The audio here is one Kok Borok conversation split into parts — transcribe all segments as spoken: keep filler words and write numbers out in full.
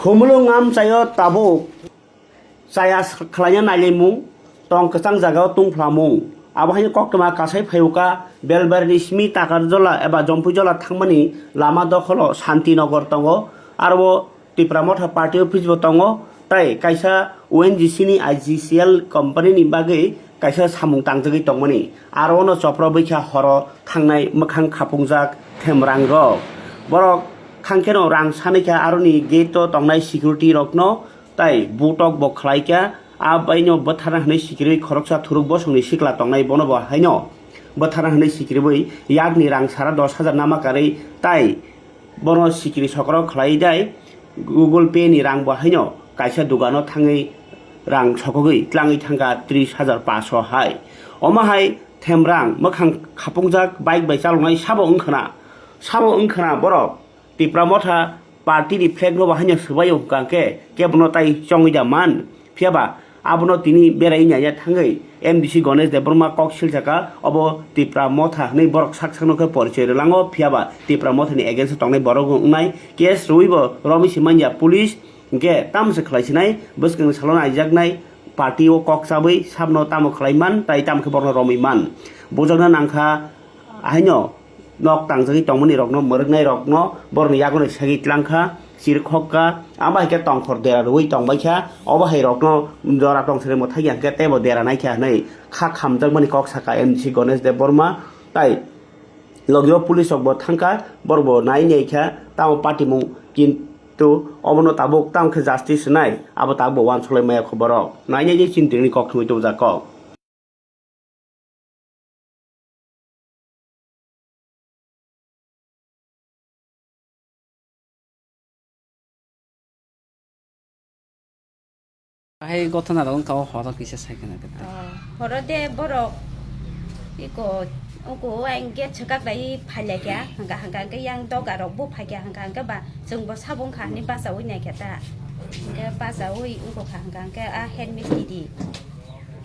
Khumulwng amchaio tabuk chaya khlaina nailaimung, tong kwchang jagao tungphlamung. Abo haino koktwma kasai phaiuka, Belbarini simi Takarjola eba Jompuijola thangmani lama dokholo Santinagar tongo. Aro Tipra Motha party office bo tongo, tai kaisa O N G C ni I G C L company ni bagwi kaisa samung tangjagwi tongmani. Aro ono chopro bwkha horo thangnai mwkhang khapungjak themrang rok. Borok khangkheno rang sanwi kha aroni gate o tongnai security rokno tai butok bo khlai kha. A baino bwtharna hwnwi sikirwi khoroksa thuruk bosongni sikla tongnai bono bo haino bwtharna hwnwi sikirwi yakni rang sara dos hajar nama karwi tai bono sikiri sokro khlai dai, Google Pay ni rang bo haino kaisa dugano thangwi rang sokogwi tlangwi thangkha tris hajar paso hai. Omo hai themrang mwkhang khapungjak bike bai chaloknai sabo wngkhana, sabo wngkhana borok Tipra Motha party ni flag no bo haino swbaio hwnkha khe kebono tai chongwi da man. Phiyaba abono tini berai naiya thangwi M D C Ganesh Debbarma kok silsaka obo Tipra Motha hwnwi borok sak sakno khe porichoi rwlango, phiyaba Tipra Motha ni against o tongnai borok wngnai case rwui bo romwi se manya police, hwnkhe tamo se khlai sinai bwskang ni salo naijaknai party o kok chabwi sabno tamo khlai man tai tamo khe borokno romwi man bujakna nangkha. Ahaino nok tangjagwi tongmani rokno, mwrwknai rokno borokni yago no segwi tlangkha, chirikhok kha. Abo hai khe tongkhor dera rwui tongbai kha. Obo hai rokno jora tong sere mwthai ya hwnkhe teibo dera nai kha hwnwi kha khamjakmani kok saka M C Ganesh Debbarma. Tai logio police rok bo thangkha, borok bo nai nai kha tamo patimung, kintu obono tabuk tamo khe justice nai abo tabuk bo uansuk lai maya kho borok. Nai nai je chini tini kok thumui tubujak kok. Hai gotona rok wngka o horo kisa sai khna khe. Oh, horo de borok iko uko ang gate swkak lai phai lai kha hwnkha hwnkha hwnkhe yang doga rok bo phai kha hwnkha hwnkhe ba chwng bo sabo wngkha hwnwi bachaui nai kha ta. Hwnkhe bachaui wngkha hwnkha hwnkhe a head mistri di.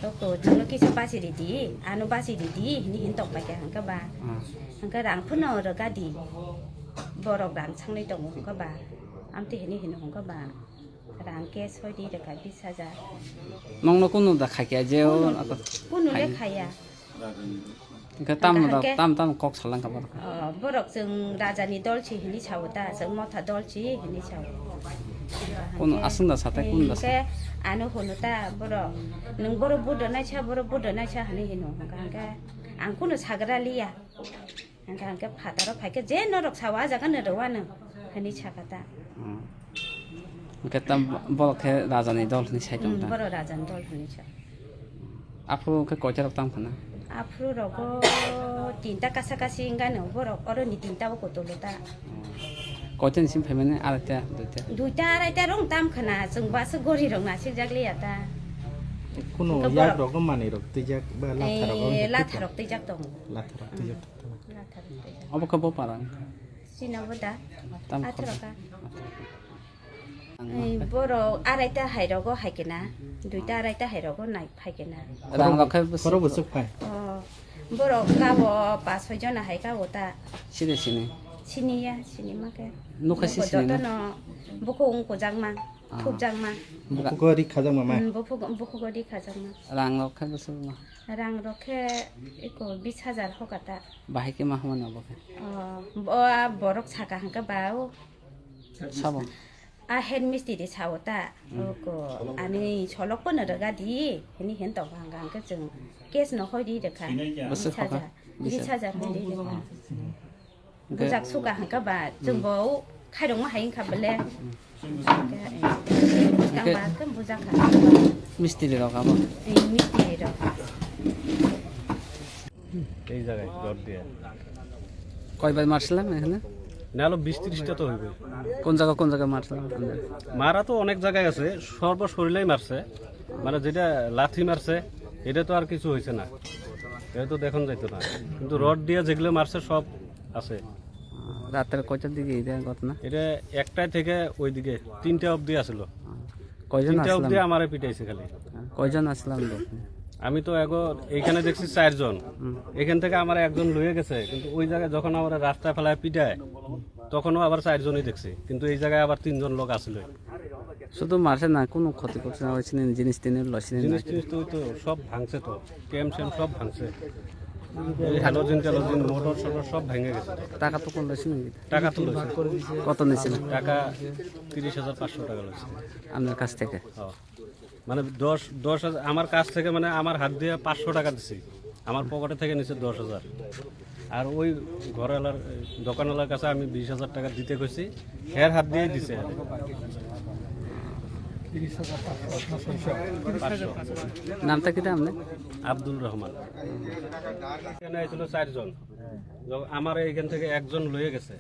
Toko chwngno kisa bachi ridi, ano bachi ridi, hini hin tong paikha hwnkhe ba. Ah. Hwnkhe rang phano rwga di. Borok rang sangnai tongo hwnkhe ba. Amtwi hini hino hwnkhe ba. Rang cash hoi di rwkha bis hajar. Nongno kunu da khaikya je o Kunu, ako kunu le khai. Khaya. Hwnkhe tam Hwnkhe da, hwnkhe tam tam kok salang kha borok. Oh, borok chwng rajani dol si hini sao ta, chwng motha dol si hini sao. Kunu Hwnkhe, aswng da sate, kunu da sa? Hwnkhe ano hunu ta borok, nwng borok budo naisa, borok budo naisa hini hino. Hwnkhe, hwnkhe ang kunu sagra liya. Hwnkhe, hwnkhe phataro phaikhe je norok sao a jaga no rwano hini sakha ta. Hmm. Hwnkhe tam borok khe rajani dol hini sai tong Hmm, ta? Borok rajani dol hini sa. Aphuru khe koita rok tamo khna? Aphuru rogo tinta kasa kasi wngkha no, borok oro ni tinta o kotolo ta. Koita ni sim phaimani araita, duita? Duita araita rong tam khna, chwng bus gori rok nasik jak liya ta. Kuno Hwnkhe yak borok rok manwi rok twijak ba latha rok Eh, latha rok twijak tongo. Latha rok twijak tongo. Latha rok twijak. Obo khe bo para? Chini obo da? Tam Atharo khorang. Ka. Ang Ei, borok araita hai rogo hai kena, duita araita hai rogo nai phai kena. Rang rok khai bwswk Khoro bwswk phai. Oh, borok kabo pas soi jona hai kabo ta. Sini sini. Sini ya, sini ma khe. Nukha si Nukho sini na? Jotono bukhuk ungkujak ma, Ah. Thupjak ma. Bukhuk ri khajak ma ma. Hmm, bukhuk, bukhuk ri khajak ma. Rang rok khai bwswk ma? Rang rok khe eko bis hajar hoka ta. Bahai khe ma hamani obo khe? Oh, bo, borok saka hangka ba o. Sabo. A head mistri sao ta, Hmm. Oko, ani solok pono rega di, hini hen tong hang hang ke chwng case no hoi di rekha. Bwswk Bis hajar, hoka? Bis hajar hoi di rekha. Hwnkhe Bujak suka hangka ba, chwng Hmm. bo khairok ma hai wngkha bele. Hwnkhe, eh, Hwnkhe kang ba khe bujak kha. Mistri rok abo? Eh, mistri rok. এই জায়গায় জট দিয়ে। কয়বার মারছিলাম এখানে? নাহলে বিশ ত্রিশটা তো হইবে। কোন জায়গা, কোন জায়গায় মারছিলাম আপনাদের? মারা তো অনেক জায়গায় আছে, সর্বশরীরেই মারছে। মানে যেটা লাথি মারছে, এটা তো আর কিছু হয়েছে না, এটা তো দেখানো যাইতো না। কিন্তু রড দিয়ে যেগুলো মারছে সব আছে। রাতের কয়টার দিকে এই ঘটনা? এটা একটায় থেকে ওইদিকে তিনটা অবধি আসলো। কয়জন তিনটা আসলাম? অবধি আমারে পিটাইছে খালি। কয়জন আসলাম দোকানে? আমি তো এখন এইখানে দেখছি চারজন। হুম। এখান থেকে আমার একজন লইয়া গেছে, কিন্তু ওই জায়গায় যখন আমার রাস্তায় ফেলায় পিটায়, তখনও আবার চারজনই দেখছি, কিন্তু এই জায়গায় আবার তিনজন লোক আসলে। শুধু মারছে না, কোনো ক্ষতি করছে না, ওই সিনে জিনিস টিনিস লসিনে না। জিনিস টিনিস তো, তো সব ভাঙছে তো, ক্যাম স্যাম সব ভাঙছে। এই হ্যালোজেন ট্যালোজেন, মোটর সোটর সব ভেঙে গেছে। টাকা তো কোনো লসি নাকি? টাকা তো লইছে। কত নিয়েছিল? টাকা তিরিশ হাজার পাঁচশো টাকা লইছে। আপনার কাছ থেকে? হ্যাঁ। মানে দশ, দশ হাজার আমার কাছ থেকে, মানে আমার হাত দিয়ে পাঁচশো টাকা দিছি, আমার পকেটে থেকে নিছে দশ হাজার। আর ওই ঘরওয়ালার, দোকানওয়ালার কাছে আমি বিশ হাজার টাকা দিতে কইছি, হের হাত দিয়ে দিছে। পাঁচশো। নামটা কিতা আপনার? আব্দুল রহমান। এখানে ছিল চারজন, যখন আমার এইখান থেকে একজন লয়ে গেছে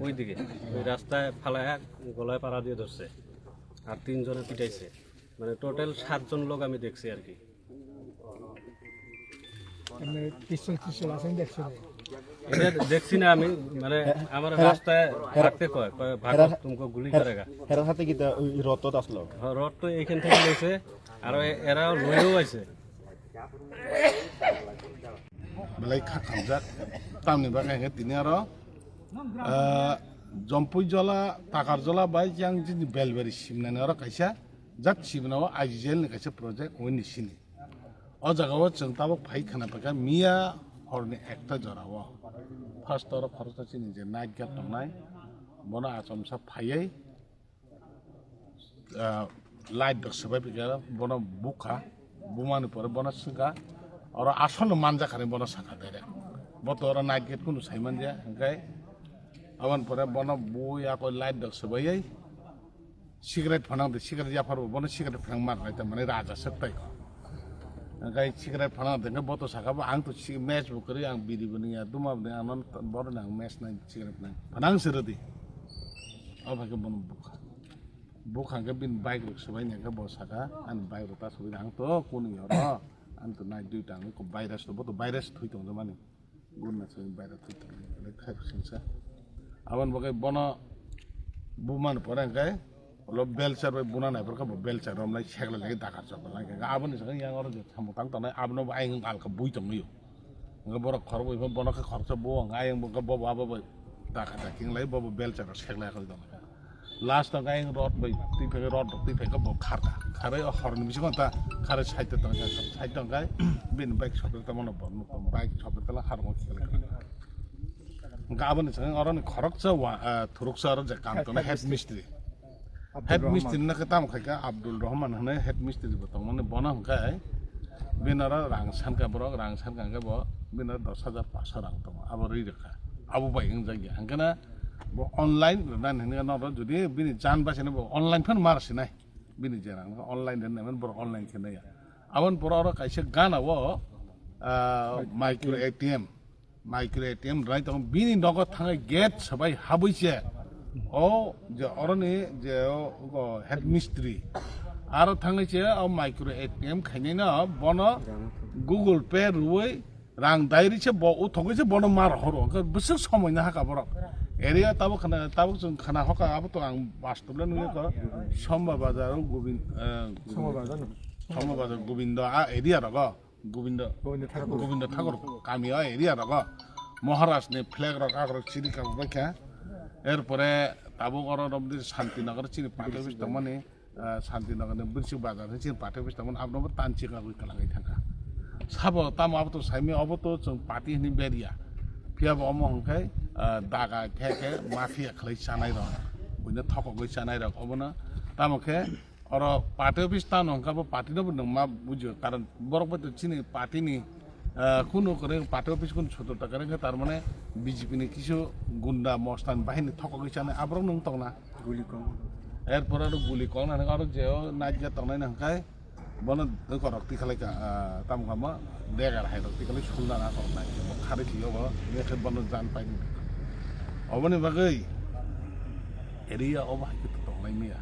ওইদিকে, ওই রাস্তায় ফালায় গলায় পাড়া দিয়ে ধরছে, আর তিনজনে পিটাইছে। মানে টোটাল সাতজন লোক আমি দেখছি আর কি। এমনি পিস্তল টিস্তল আছে নি দেখছো নি? এটা দেখছি না আমি, মানে আমার রাস্তায় থাকতে কয়, কয়, "ভাগো, তুমকো গুলি করেগা।" হেরার হাতে কিতা ওই রথ টথ আসলো? হ্যাঁ, রথ তো এইখান থেকে লইছে, আর এরাও লইও আছে। Belai kha khamjak, tamni bagwi hwnkhe tini aro, ah, Jompui jola, Takar jola bai yang jini Belbari simnani aro kaisa jat simna o I G L ni kaisa project wngwi ni sini. O jaga o chwng tabuk phai khna paikha miya horni ekta jora o. First oro khoroksa chini je night guard tongnai, bono achomsa phaiwi, ah, light rok swbai phaikha, bono bukha, bumani pore bono swngkha, oro asol no manjakha hinwi bono sakha direct. Bo to oro night guard kunu sai manja, hwnkhe aboni pore bono bui ako light rok swbaiwi cigarette phanang de, cigarette yaphar bo bono cigarette phanang mar nai ta mane raja sep tai ko. Hwnkhe cigarette phanang de, hwnkhe bo to sakha bo ang to ci-, match bo kwrwi, ang biri bo nungya, duma bo nungya, ang non boro nang match nai cigarette nai phanang se rwdi. O bai khe bono bukha. Bukha hwnkhe bini bike rok swbai nai khe bo sakha, ani bike rok ta swbai ang to kunu oro, ang to nai duita ang ko virus to, bo to virus thwi tong mani. Guna se baira thwi tong le khai singsa. Aboni bagwi bono bumani pore hwnkhe ulo belchar bai buna nai pore khe bo belchar romlai seglai lai dakar chok lai khe aboni sakhe yang oro je tamo tang tongnai abono bo ayang alka bui tongwi o. Hwnkhe borok khorok bai bono khe khoroksa bo hwnkhe ayang bo khe bo bo abo bai dakar dakar hinglai bo bo belchar rok seglai khoi tongkha. Last o khe ayang rod bai twi phai khe rod rok twi phai khe bo kharkha. Kharwi o horni bisingo ta kharwi side o tongkha, side o khe bini bike sopre tongmano bo nukha, bike sopre tongla harmo khiklai kha. Hwnkhe aboni swkang oroni khoroksa wa, ah, thuruksa oro je kam tongnai head mistri. Head mistri no khe tamo khai kha Abdul Rahman hwnwi head mistri bo tongmani bono hwnkhe bini oro rang sankha borok, rang sankha hwnkhe bo bini oro dos hajar paanso rang tongo abo rwi rwkha. Abo bai wngjakya hwnkhe na Bo online rwnani hinwi norok jodi bini jan baisano bo online phano mar sinai. Bini je rang online rwnai mani borok online khe naiya. Aboni pore oro kaisa gana o, ah, micro A T M, micro A T M rwnai tongo. Bini nogo thangwi gate swbai habwi se o je oroni je o, o head mistri aro thangwi se o micro A T M khainai no bono Google Pay rwui rang dairi se bo uthogwi se bono mar horo. Hwnkhe bwswk somoi nahakha borok. Area tabuk khna, tabuk chwng khna hokha, abo to ang bastob le nugwi kha. Somba Bazar o Gobin-, eh, Somba Bazar no? Somba Bazar Gobindo a area rogo. Gobindo, Gobindo Thakur. Gobindo Thakur kami o area rogo. Maharaj ni flag rok akhorok chiri kha bai kha. Er pore tabuk oro romdi Santinagar chini party office tongmani. Ah, Santinagar ni Birsik Bazar ni chini party office tongmani abono bo tansi kagwi kwlangwi thangkha. Sabo tamo abo to saimanya obo to chwng party hwnwi berya. Phiya bo omo hwnkhe, ah, daga khe khe mafia khlai chanai rok. Buino thokogwi chanai rok obono tamo khe oro party office tano hwnkha bo party no bo nwng ma bujio karon borok bai to chini party ni Ah, kunu kwrwi party office kunu sotor ta kwrwi khe tar mane B J P ni kisu gunda mostan bahini thokogwi chanai aborok nung tongna. Guli kong. Er pore aro guli kong nang aro je o naikya tongnai nang kai bono korok tikhalai ka, ah, tamo kama degar hai rok tikhalai sulna na kok nai bo kharwi thio bo ye khe bono jan pai. Oboni bagwi area o bahai khe tongnai miya.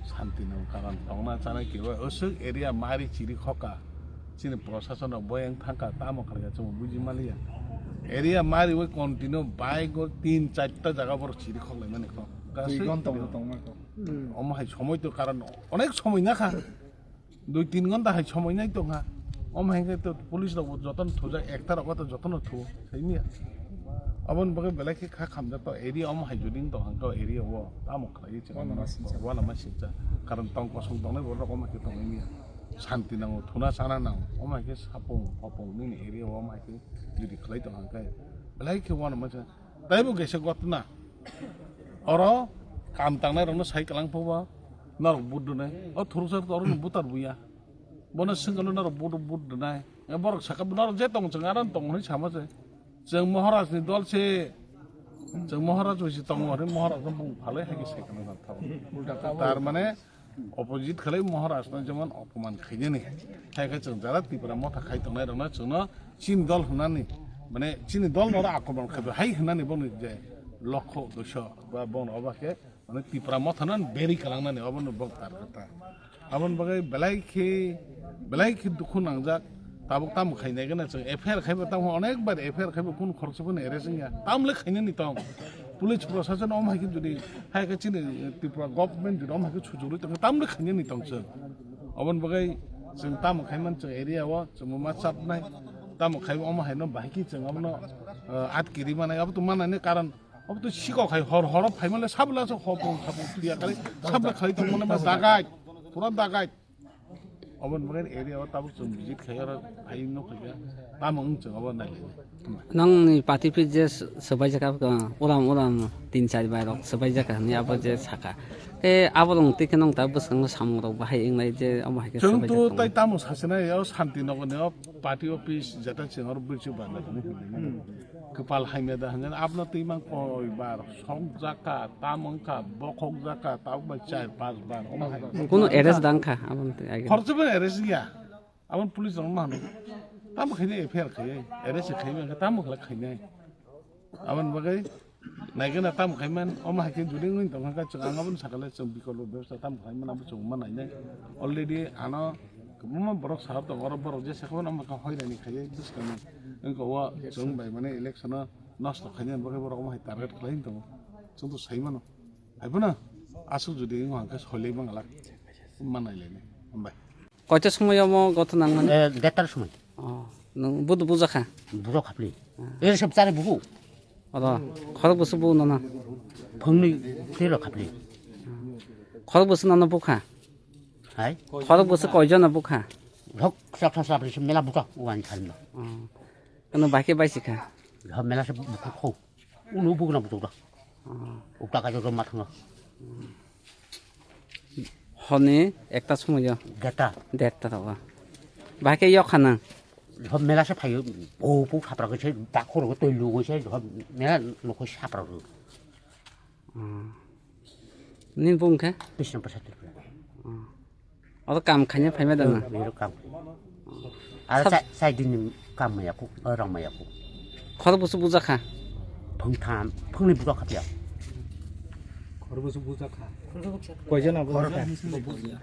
Santi nang karan tongna chanai kiwa osuk area mari chiri khoka. Chini prosason rok boyang thangkha, tamo khlaiya chwng buji manliya. Area mariwi continue bike o tin charta jaga borok chiri khoklaimani kho. Dui ghonta bo tongma kho. Omo hai somoi to karon onek somoi nakha. Dui tin ghonta hai somoi nai tongkha. Omo hai khe to police rok bo jotono thujak, ekta rok to jotono thu, saimiya. Aboni bagwi belai khe kha khamjak to area omo hai jodi wng tong hangkhe o area o tamo khlaiwi chwng wano ma singcha. Wano ma singcha. Karon tong kosong tongnai borok omo hai khe tongwi manya. Santi nango, thuna chana nango. Omo hai khe sapung, hopung nini area o omo hai khe jodi khlai tong hangkhe belai khe wano ma singcha. Taibo kaisa gotna. Oro kam tangnai rokno sai kwlang phoba norok vote rwnai. O thuruksa to oro no voter buya. Bono swngkhe norok vote, vote rwnai. Borok sakha norok je tong chwng aro tong hwnwi sama se. Chwng Maharaj ni dol se, chwng Maharaj bai se tongo hwnwi Maharaj no bung phalwi hai khe sai kwlang thabo. Tar mane opposite khlai Maharaj no jemon opoman khainani. Hai khe chwng jara Tipra motha khai tongnai rokno chwngno chini dol hwnani, mane chini dol no akromon khai hai hwnani boni je lokho doisho ba bon oba khe mane Tipra motha no beri kalangnani obo no bok tar kata. Aboni bagwi belai khe, belai khe dukhu nangjak. Tabuk tamo khainai gana chwng F I R khaiba tamo onek bar F I R khaiba kunu khoroksa phano arrest wngya. Tamle khainani tong. Police prosason om hai khe jodi hai khe chini Tripura government jodi om hai khe sujurwi tong tamle khainani tong chwng. Aboni bagwi chwng tamo khaiman chwng area o chwng ma chapnai. Tamo khaiba omo hai no bahai khe chwng abono, uh, atkiri manai abo to manani karon. Obo to sikok hai hor horo phaimale sabla so hopung hopung tuya kali sabla khalai tong mane ma dagai pura dagai. Obo nang area o tabuk chwng visit khai oro hai no khai tamo wng chwng obo nai. Nang ni party office je swbai jaka ulam ulam tin char bai rok swbai jaka ni abo je saka. Te abo long tike nong ta bwskango samung rok bahai wng nai je omo hai khe swbai jaka. Chwng to tai tamo sasinai o Shanti Nagar ni o party office jeta chwng oro bwrwi chwng bana. Kwpal hamya da hwnjani abno twi mang koi bar sok jaka, tam wngkha, bokhok jaka, tabuk bai char, panch bar, omo hai. Kuno arrest dang kha, aboni twi age. Khoroksa bai arrest ya. Aboni police rok ma hano. Tamo khainai F I R khai, arrest khai, tamo khala khainai. Aboni bagwi naigena tamo khaiman, omo hai khe judi wngwi tongkha khe chwng ang aboni sakale chwng bikolpo bebosta tamo khaiman abo chwng ma nainai. Already ano kwbangma borok sahar tongo, oro borok jesa khe bono omo khe hoirani khaiwi bwskango. Wngkha o chwng bai mane election o nosto khainani bagwi borok omo hai target khlai tongo. Chwng to sai mano. Hai phano aswk judi wngkha khe solai manglak. Ma nailainai. Hambai. Koita somoi omo gothon nangmani? Eh, dertar somoi. Oh, nwng budu bujakha? Bujak khapli. Ah. Eh, sab chare buku. Oro, khorok bwswk bu nono? Phungni twi rok khapli. Khorok bwswk nono bukha? Hai? Khorok bwswk koijon no bukha? Rok chak chak chak mela buka uan thalma. Oh. Kono baikhe baisikha? Rok mela se buku kho. Unu bukna buka. Oh. Ukta ka jok ma thanga. Horni ekta somoyo? Derta. Derta rogo. Bahai khe yok khana? Jehon mela se phaio, bo bo sapra khe se dakhoro twi lugo se jehon mela nokho sapra ro. Hmm. Nini bung khe? Bisna Prasad Tripura. Hmm. Oro kam khaina phaima dana? Ero kam. Ar sab- sai, sai din kam maya ku, rang maya ku. Khorok bwswk bujakha? Phung tham, phung ni bujakha pia. Khorok bwswk bujakha? Koijon abo bujakha?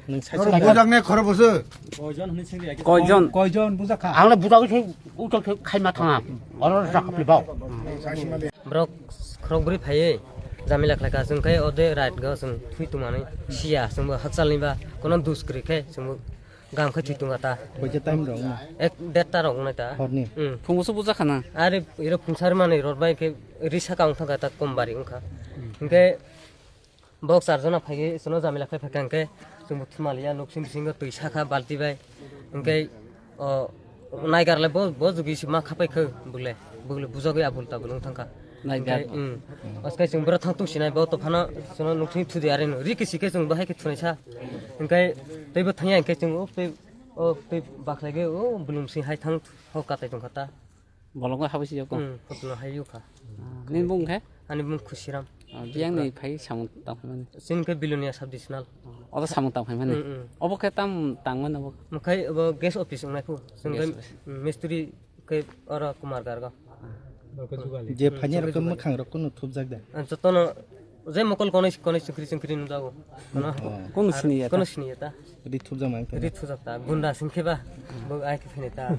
Nwng sai. Khorok bujak ne khorok bwswk? Koijon? Koijon bujakha? Ang le bujak se utok se khaima thanga. Oro jakha pli bao. Borok khorok bwrwi phaiwi jamila khlaikha, chwng khe ode right go chwng thwi tongmani siya, chwngbo hakchalni ba kono dus kwrwi khe chwngbo gam khe thwi tongkha ta. Koita time rok wngna? Ek derta rok wngnai ta. Horni? Hmm. Phungo se bujakha na? Are iro phungsari manwi rot bai khe ri saka wng thangkha ta, kom bari wngkha. Hinkhe bok charjona phaikhe sono jamila khlai phaikha hinkhe chwngbo thumaliya, nuksing bisingo twi sakha balti bai. Hinkhe o naigarle bo, bo jugi se ma khapai khe bwle, bwle bujagwi abul tabul wng thangkha. Naigar. Hinkhe, hmm. Aswk chwng bwrwi thang tungsinai bo to phano sono nuksing thudi are no ri kisi khe chwng bo hai khe thunai sa. Hinkhe teibo thangya hinkhe chwng o tei, o tei bakhlaigwi o bwlwng sing hai thang ho katai tongkha ta. Bolongno habwi se yokho? Hmm, photo no hai yokha. Ah, nini bung khe? Ani bung Khusiram. Ah, biyang ni phai samung tang phai mani. Chini khe Bilonia sub divisional. Oro samung tang phai mani. Hmm, hmm. Obo khe tam tang mani obo? Omo khai obo gas office wngnai phu. Chini khe, hmm, mistri khe oro Kumar Garga. Je phanya rok mwkhang rok kuno thupjak da? Jotono je mokol konoi konoi chwngkri chwngkri nukjago. Kono, oh, kono siniya ta? Kono siniya ta. Ri thupjak mang ta? Ri thupjak ta. Gunda sing khe ba. Bo ai khe phene ta.